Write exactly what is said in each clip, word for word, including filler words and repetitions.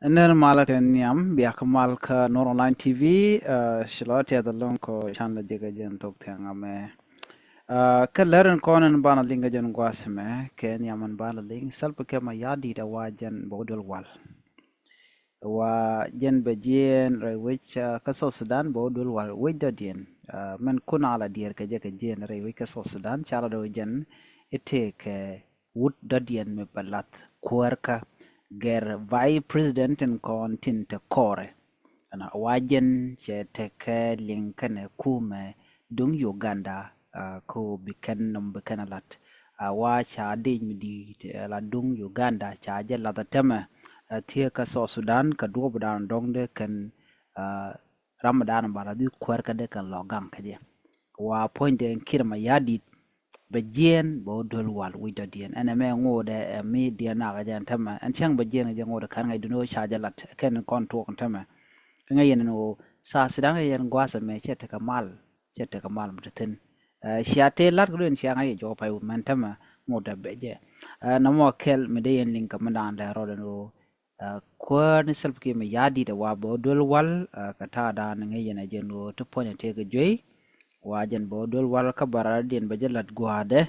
Nɛr malä kɛ nhiam, bia kä mal kä Nuɔr Online T V. Ci lɔ tiɛth ɛlɔ̱ŋ kɔ can lɛ jɛ kɛ jɛn thok thiaŋ amɛ. Kä lɛr in kɔn in banɛ liŋ kɛ jɛn gua̱a̱th mɛ kɛ nhiam in banɛ liŋ, Salva Kiir Mayardit a wa jɛn bɛ wä duel wal. Wa jɛn bɛ jiɛɛn rɛy wec kä South Sudan bɛ wä duel wal wec dɔ̱diɛn. Mɛn kun a la diɛɛr kɛ jɛ kɛ jiɛɛn rɛy wec kä South Sudan ca la dɔ̱ jɛn itek kɛ wut dɔ̱diɛn mi bɛ lath kuäärkä gɛr vice president in kɔn tin te kɔrɛ. Ɛnɔ wa jɛn cɛ tekɛ liŋ kɛnɛ kumɛ duŋ Uganda. Ko bi kɛn nɔm bi kɛn a lat wa ca dec mi di la duŋ Uganda ca jɛ lath a tämɛ. Thiee kä South Sudan kä duɔp dan dɔŋ de kɛn ram dan ba la dhi kuäärkä de kɛn lɔ gaŋ kä jɛ. Wa puɔ̱ny de Kiir Mayardit bɛ jiɛɛn bɛ wä duel wal wi̱c dɔ̱diɛn. Ɛn ɛmɛ ŋotdɛ ɛ mi diɛn nakä jɛ ɛn tämɛ ɛn cäŋ bɛ jiɛɛn kɛ jɛ ŋotdɛ kän ŋäc dundä wä ca jɛ lat kɛn kɔn tuɔk ɛn tämɛ. Kä ŋäc yɛn ɛn ɣöö South Sudan kɛ yɛn gua̱a̱th ɛmɛ cɛ tekɛ mal, cɛ tekɛ mal mi te thi̱n. Cia tëë lat kɛ luɛn cia ŋäc yɛ jɔk pay wä mɛn tämɛ ŋotdɛ bɛ jɛ. Nɔmɔ kɛl mi dee yɛn liŋ kɛ mi daan lɛ rɔɔd ɛn ɣöö Kuäär ni Salva Kiir Mayardit a wa bɛ wä duel wal kɛ ta̱a̱ dan ŋäc yɛn a jɛn ɣöö ti puɔ̱ny a tëëk a juey. Wa jɛn bɛ wä duel wal kä bɛ rɔɔdiɛn bɛ jɛ lat gua̱a̱dɛ.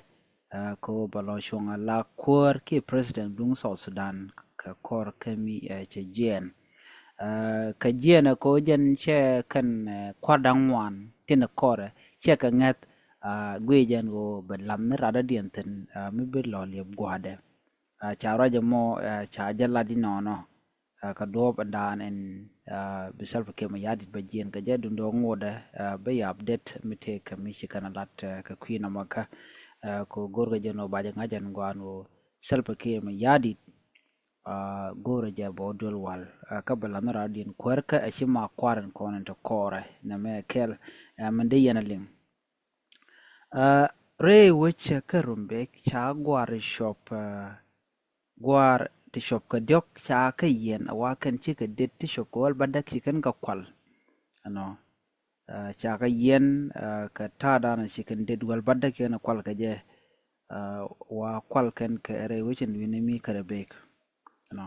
Kɛ ɣöö bɛ lɔ cuɔ̱ŋ a la kuäär kiɛ president duŋ South Sudan kɛ kɔr kä mi cɛ jiɛɛn. Kɛ jiɛɛn a kɛ ɣöö jɛn cɛ kɛn kua̱r da̱ŋ ŋuan tin kɔrɛ cɛ kɛ ŋäth. Guic jɛn ɣöö bɛ lam ni radɔ̱diɛn thi̱n mi bi lɔ liɛp gua̱a̱dɛ. Ca ruac ɛmɔ ca jɛ lat inɔnɔ. Kä duɔ̱ɔ̱p ɛn daan ɛn bi Salva Kiir Mayardit bɛ jiɛɛn kɛ jɛ dundɔ ŋotdɛ bɛ yap det mi tëëk kɛ mi ci kɛn a lat kɛ kui̱ nɔmɔ kä. Kɛ go̱rkɛ jɛ nɔ ba jɛ ŋa̱c ɛn gua̱a̱n ɣöö Salva Kiir Mayardit go̱rɛ jɛ bɛ wä duel wal kä bɛ la̱th ni raadiɛn kuäärkä ɛ ci ma kua̱r ɛn kɔn ɛn te kɔrɛ nɛmɛ kɛl. Min dee yɛn a liŋ. Rɛy wecä kä Rumbek ca gua̱r cuɔp, gua̱r ti cuɔp kɛ diɔ̱k ca kä yiɛn a wa kɛn cikɛ det ti cuɔp kɛ wäl bädäk ci kɛn kɛ kual. Ɛnɔ ca kä yiɛn kɛ ta̱a̱ danɔ ci kɛn det wäl bädäk ci kɛn kɛ kual kɛ jɛ. Wa kual kɛn kɛ rɛy wecä ni wi̱ni mi kɛ Rumbek. Ɛnɔ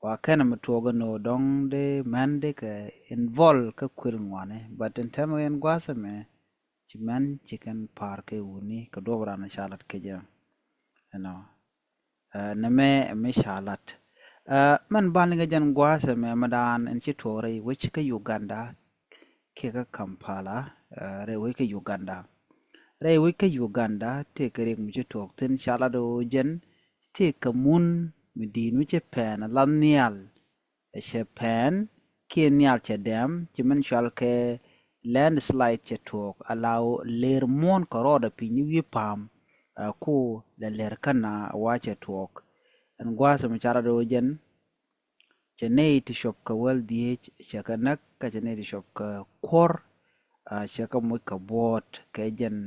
wa kɛn mi tuɔɔk ɛn ɣöö dɔ̱ŋ dee mɛn dee kɛ involve kä kuël ŋuani, but ɛn tɛmɛ ɛn gua̱a̱th ɛmɛ ci mɛn ci kɛn pa̱a̱r kɛ wuni kɛ duɔp ran ca lat kɛ jɛ. Ɛnɔ nɛmɛ mi ca lat. Mɛn ban liŋ kɛ jɛn gua̱a̱th ɛmɛ mɛ daan ɛn ci tuɔɔk rɛy wec kä Uganda kiɛ kä Kampala. Rɛy wec kä Uganda, rɛy wec kä Uganda tëëkɛ riɛk mi ci tuɔɔk thi̱n ca lat ɣöö jɛn tëëkɛ mun mi di̱i̱t mi ci pɛn a lath nhial. Cɛ pɛn kiɛ nhial cɛ dɛm ci min cual kɛ landslide cɛ tuɔɔk a la ɣöö lër muɔ̱ɔ̱n kɛ rɔɔdɛ piny ni wi̱i̱ pa̱a̱m. Ku lɛ lër kä na wa cɛ tuɔɔk. Ɛn gua̱a̱th mi ca lat ɣöö jɛn cɛ nɛy ti cuɔp kɛ wäl dhieec cɛ kɛ näk kä cɛ nɛy ti cuɔp kɛ kuɔ̱r. Cɛ kɛ moc kɛ buɔ̱ɔ̱t kɛ jɛn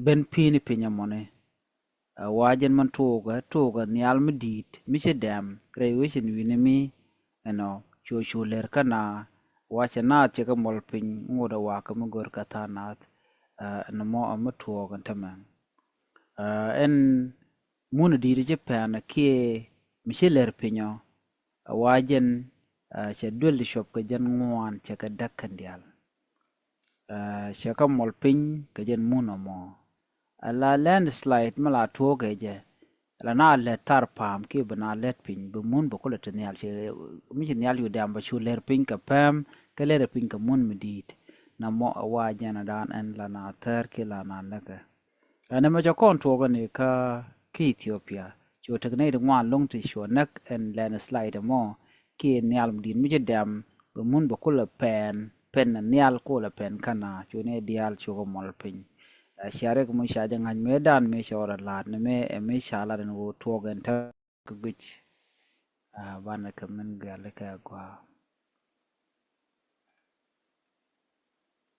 ben pi̱i̱ni piny ɛmɔni. Wa jɛn mɛn tuɔɔkɛ tuɔɔkɛ nhial mi di̱i̱t mi ci dɛm rɛy wecin wi̱ni mi ɛnɔ cu cu lër kä na wa cɛ naath cɛ kɛ muɔl piny ŋotdɛ wakä mi gör kɛ tha̱a̱ŋ naath. Ɛn mɔ ɛ mi tuɔɔk ɛn tämɛ ɛn mun di̱i̱t ci pɛn kiɛ mi ci lër pinyɔ. Wa jɛn cɛ duel ti cuɔp kɛ jɛn ŋuan cɛ kɛ däk kɛn diaal. Cɛ kɛ muɔl piny kɛ jɛn mun ɔmɔ. Ala landslide mi la tuɔɔkɛ jɛ ala na lɛt thar pa̱a̱m kiɛ bi na lɛt piny bi mun bi kulɛ ti nhial ci mi ci nhial yu dɛm bɛ cu lɛr piny kɛ pɛm kɛ lɛr piny kɛ mun mi di̱i̱t. Na mɔ ɛ wa jɛn a daan ɛn la na thär kiɛ la na näkɛ. Ɛn ɛmɛ cɛ kɔn tuɔɔkɛ ni kä kä Ethiopia cu tek nɛy ti ŋuan lo̱ŋ ti cuɔ näk ɛn landslide ɛmɔ kiɛ nhial mi di̱i̱t mi ci dɛm bɛ mun bɛ kulɛ pɛn pɛn nhial kulɛ pɛn kä na cu ni diaal cukɛ muɔl piny. Cia riɛk mi ca jɛ ŋa̱c mëë dan mëë cɛ ɣɔr a la̱a̱t ni mëë ɛ mëë ca lat ɛn ɣöö tuɔɔk ɛn tä kɛ guic. Banɛ kɛ min gɛli kɛ gɔaa.